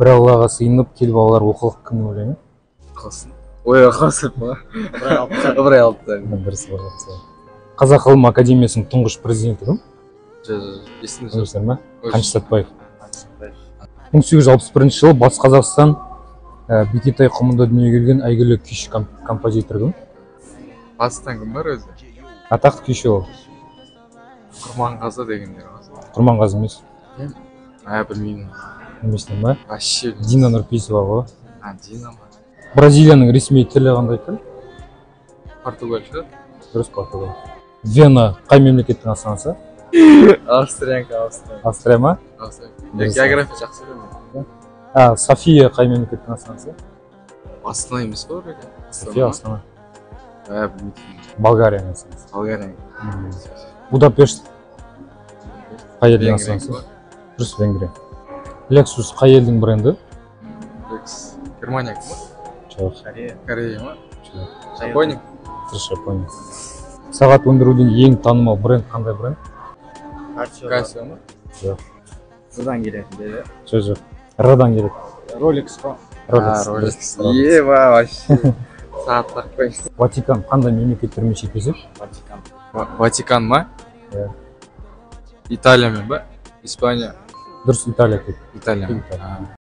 Бір Аллаға сыйынып, кел, балалар, оқылық кімнің өлеңі? Қалсын. Ой, қалсын па? Ыбырай Алтынсарин. Дұрыс, Ыбырай Алтынсарин. Қазақ ғылым академиясының тұңғыш президенті кім? Жоқ, есімде жоқ. Білесіздер ма? Ой. Қаныш Сәтбаев. 1861 жылы Батыс Қазақстан, Бекетай құмында дүниеге келген әйгілі күйші, композитор кім? Батыстан кім бар өзі? Атақты күйші ол. Құрманғазы дегендер ғой. Құрманғазы емес. А, білмеймін. Білмейсіңдер ма? Вообще білмеймін. Дина Нұрпейісова ғой. А, Дина ма? Бразилияның ресми тілі қандай тіл? Португалша. Дұрыс, португал. Вена қай мемлекеттің астанасы? Австриянікі, Австрия. Австрия ма? Австрия. Дұрыс. География жақсы білемін. А, София қай мемлекеттің астанасы? Астана емес қой вроде. София астана. А, білмейтін. Болгарияның астанасы. Болгария. Будапешт қай елдің Венгрия. астанасы? Дұрыс, Венгрия. Lexus қай елдің бренді? Лекс. Германия ма? Жоқ. Корея. Корея ма? Жоқ. Жапония. Дұрыс, Жапония. Сағат өндіруден ең танымал бренд қандай бренд? Кассио. Кассио ма? Жоқ. Содан келетін деді. Жоқ, Р-дан келеді. Rolex қой. Rolex. А, Rolex. Дұрыс, Rolex. Еба, вообще. Сағат тақпай. Ватикан қандай мемлекеттермен шектеседі? Ватикан. Ватикан ма? Иә. Италиямен ба? Испания. Дұрыс, Италия тек. Италия ма? Италия. А.